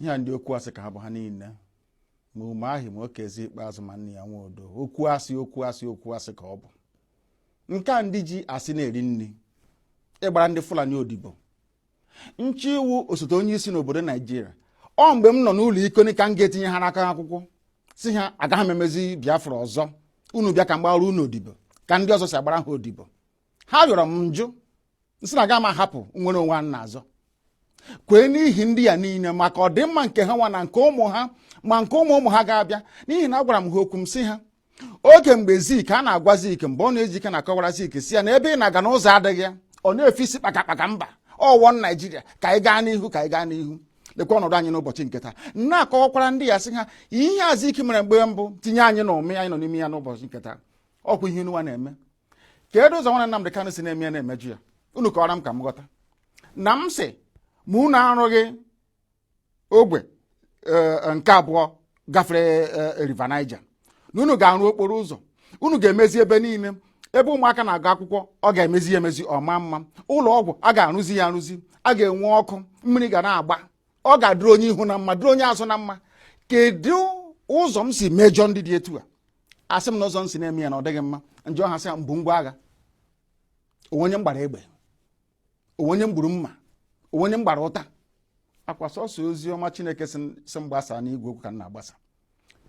Ihe a ndị okwu asị ka ha bụ ha niile, ma Umahi, ma Okezie Ikpeazụ, ma Nnia Nwodo. Okwu asị, okwu asị, okwu asị ka ọ bụ. Nke a ndị ji asị na-eri nri, ịgbara ndị Fulani odibo, nchi iwu osote onye isi n'obodo Naijiria. Ọ mgbe m nọ n'ụlọ ikoni ka m ga-etinye ha n'aka akwụkwọ, si ha agaghị m emezi Biafra ọzọ. Unu bịa ka m gbara unu odibo ka ndị ọzọ si agbara ha odibo. Ha rịọrọ m njụ, nsị na aga m ahapụ nwere onwe a na-azọ kwee n'ihi ndị ya niile, maka ọdịmma nke ha nwa na nke ụmụ ha, ma nke ụmụ ụmụ ha ga-abịa. N'ihi na agwara m ha okwu, m sị ha oge mgbe Zik a na-agwa Zik, mgbe ọ na-eji ike na-akọwara Zik, si ya na ebe ị na-aga n'ụzọ adịghị ya, ọ na-efe isi kpakakpaka, mba ọwọ Naijiria, ka anyị gaa n'ihu, ka anyị gaa n'ihu. Lekwa ọnọdụ anyị n'ụbọchị nke taa. Na-akọwakwara ndị ya, sị ha ihe a Zik mere mgbe mbụ tinye anyị na ụmị anyị nọ n'ime ya n'ụbọchị nke taa. Ọkwa ihe unu na-eme. Kedu ụzọ nwanne Nnamdị Kanụ si na-eme ya na-emeju ya? Unu kọwara m ka m ghọta. Na m sị ma unu arụghị ogwe nke abụọ gafere River Niger, na unu ga-arụ okporo ụzọ, unu ga-emezi ebe niile ebe ụmụaka na-agụ akwụkwọ, ọ ga-emezi ya emezi ọma mma, ụlọ ọgwụ a ga-arụzi ya arụzi, a ga-enwe ọkụ, mmiri ga na-agba, ọ ga-adịrị onye ihu na mma, dịrị onye azụ na mma. Kedu ụzọ m si mejọ ndị dị etu a? Asị m na ụzọ m si na-eme ya na ọ dịghị mma. Njọ ha sị ya mbụ ngwa agha onwe onye m gbara egbe, onwe onye m gburu mma, onwe onye m gbara ụta. Akwa sọsọ ozi ọma Chineke si m gbasaa n'igwe okwu ka m na-agbasa.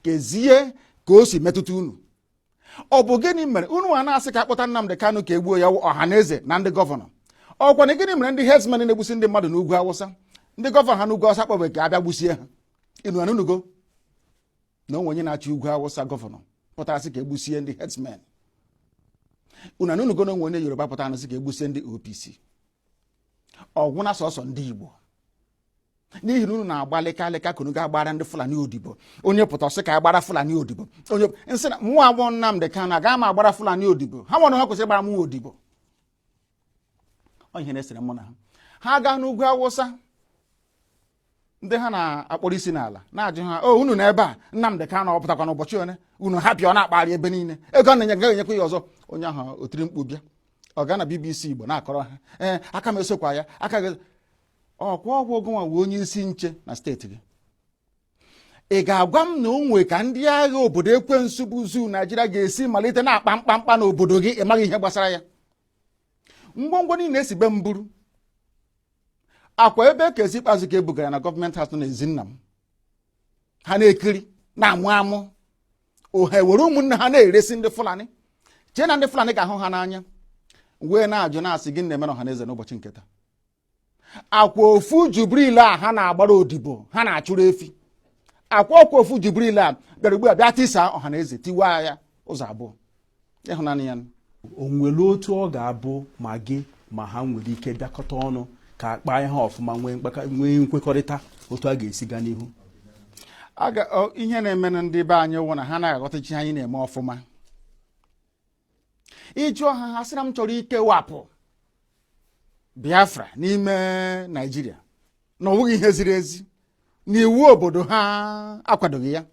Kezie ka o si metụta unu? Ọ bụ gịnị mere unu a na-asị ka akpọta Nnamdị Kanụ ka egbuo ya? Ọha na eze na ndị gọvanọ, ọkwa na gịnị mere ndị herdsmen na-egbusi ndị mmadụ n'ugwu Awụsa, ndị gọvanọ ha n'ugwu Awụsa kpọbe ka abịa gbusie ha? Inu anunugo na onwe onye na-achị ugwu Awụsa, gọvanọ, pụtara sị ka egbusie ndị herdsmen? Unu anunugo na onwe onye Yoruba pụtara sị ka egbusie ndị OPC? Ọgwụna sọsọ ndị Igbo, n'ihi na unu na-agba lịka lịka ka unu ga-agbara ndị Fulani odibo. Onye pụta ọsị ka agbara Fulani odibo, onye nsị na mụ agbọ Nnamdị Kanụ agaghị m agbara Fulani odibo. Ha nwere ha kwesịrị ịgbara mụ odibo. Ọ ihe na-esere mụ na ha. Ha gaa n'ugwu Awụsa, ndị ha na-akpọrọ isi n'ala na-ajụ ha, o unu n'ebe a, Nnamdị Kanụ ọ pụtakwa n'ụbọchị one unu hapịa ọ na-akpagharị ebe niile, ego a na-enye gaghị enyekwa ya ọzọ. Onye ahụ o tiri mkpu bịa, ọ gaa na BBC Igbo na-akọrọ ha, ee, aka m esokwa ya aka gị. Ọkwa ọgwụ ogonwa wee onye isi nche na steeti gị, ị ga-agwa m na o nwee ka ndị agha obodo ekwensu bụ zoo Naijiria ga-esi malite na-akpa mkpamkpa n'obodo gị, ị maghị ihe gbasara ya? Ngwongwo niile esi be m buru akwa ebe Ekezi Ikpeazụ ka e bugara na government house na ezi nna m, ha na-ekiri na-amụ amụ ohe were ụmụnne ha na-eresi ndị Fulani, chee na ndị Fulani ga-ahụ ha n'anya, wee na-ajụ na-asị gị na-eme na ọha na eze n'ụbọchị nke taa. Akwa ofu Jubril a ha na-agbara odibo, ha na-achụrụ efi, akwa ọkwa ofu Jubril a bịara ugbu a bịa tisaa ọha na eze, tiwaa ya ụzọ abụọ. Ịhụnanya ya. O nwere otu ọ ga-abụ ma gị ma ha nwere ike bịakọta ọnụ ka akpa ihe ọfụma, nwee nkwekọrịta otu a ga-esi gaa n'ihu? Ihe na-eme na ndị be anyị wụ na ha anaghị aghọtachi anyị na-eme ọfụma. Ịjụọ ha, ha sị na m chọrọ ikewapụ Biafra n'ime Naijiria, na ọ bụghị ihe ziri ezi, na iwu obodo ha akwadoghị ya.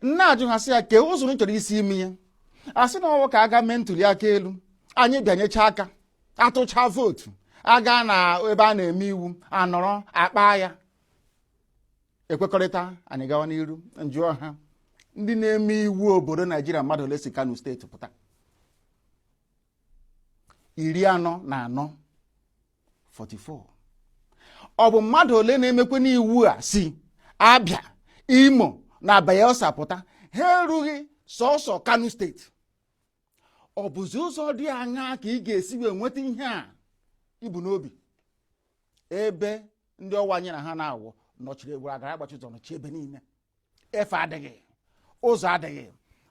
Nna ajụ ha sị ya kee ụzọ unu chọrọ isi ime ya. A sị na ọwụ ka aga mee ntuli aka elu, anyị bịanyecha aka, atụcha vootu, aga na ebe a na-eme iwu, anọrọ akpa ya, ekwekọrịta, anyị gawa n'iru. Njụọ ha, ndị na-eme iwu obodo Naijiria, mmadụ ole si Kano Steeti pụta? 44, 44. Ọ bụ mmadụ ole na-emekwe n'iwu a si Abịa, Imo na Bayelsa pụta? Ha erughị sọsọ Kano Steeti. Ọ bụzi ụzọ dị aṅaa ka ị ga-esi wee nweta ihe a ibu n'obi, ebe ndị ọwa anyị na ha na-awụ nọchiri egwuru agara agbachi ụzọ, nọchi ebe niile, efe adịghị, ụzọ adịghị?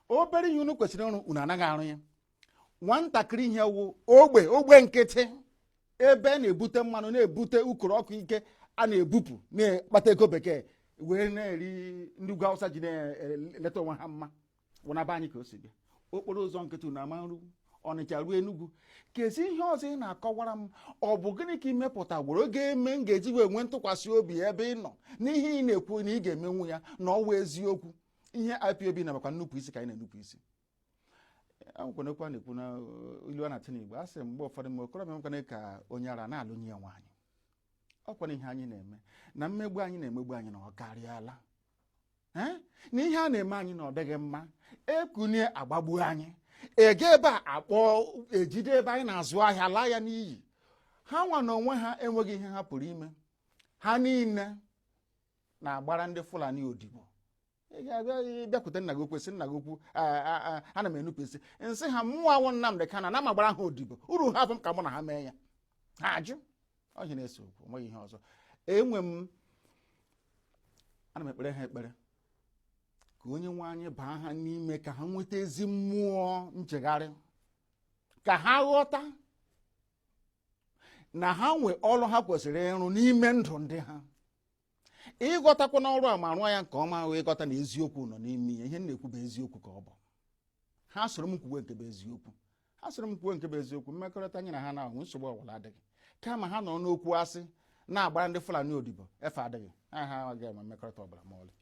Obere ihe unu kwesịrị ịrụ, unu anaghị arụ ya. Nwatakịrị ihe wụ ogbe ogbe nkịtị ebe a na-ebute mmanụ, na-ebute ukoro ọkụ ike a na-ebupụ, na-akpata ego bekee wee na-eri, ndị ugwu Awụsa ji na-eleta onwe ha mma, wụnaba anyị ka o si bịa. Okporo ụzọ nkịtị na ama nru Ọnịcha ruo Enugu. Kezi ihe ọzọ ị na-akọwara m? Ọ bụ gịnị ka imepụta were ga-eme m ga-eji wee nwee ntụkwasị obi ebe ị nọ n'ihe ị na-ekwu na ị ga-emenwu ya, na ọwụ eziokwu? Ihe IPOB na-makwa nnupụ isi ka anyị na-enupụ isi. Akwụkwanekwa na-ekwu na ilu a na-atụ n'Igbo, a sị mgbe ụfọdụ ma okorobịa nwekwana ka onye ara na-alụnye ya nwaanyị. Ọkwana ihe anyị na-eme na mmegbu anyị na-emegbu anyị na ọ karịala. Ee, na ihe a na-eme anyị na ọ dịghị mma. Ekunie agbagbuo anyị, ege ebe a akpọ ejide ebe anyị na-azụ ahịa laa ya n'iyi. Ha nwa na onwe ha enweghị ihe ha pụrụ ime. Ha niile na-agbara ndị Fulani odibo. Ị ga-abịa bịakwute nna gị okwu, sị nna gị okwu, ana m enupụ isi nsị ha. Mụnwa awụ Nnamdị Kanu na m agbara ha odibo. Uru ha bụ m ka mụ na ha mee ya, ha ajụ. Ọhịa na-ese okwu, onweghị ihe ọzọ enwe m. Ana m ekpere ha ekpere ka onye nwe anyị baa ha n'ime, ka ha nweta ezi mmụọ nchegharị, ka ha ghọta na ha nwe ọrụ ha kwesịrị ịrụ n'ime ndụ ndị ha. Ịghọtakwa n'ọrụ a ma rụọ ya nke ọma, wee ịghọta na eziokwu nọ n'ime ya. Ihe m na-ekwu bụ eziokwu ka ọ bụ. Ha soro m kwuwe nke bụ eziokwu, ha soro m kwuwe nke bụ eziokwu. Mmekọrịta anyị na ha na-ahụ nsogbu ọbụla adịghị, kama ha nọ n'okwu asị na-agbara ndị Fulani odibo, efe adịghị. Ha ha agaghị eme mmekọrịta ọbụla ma ọlị.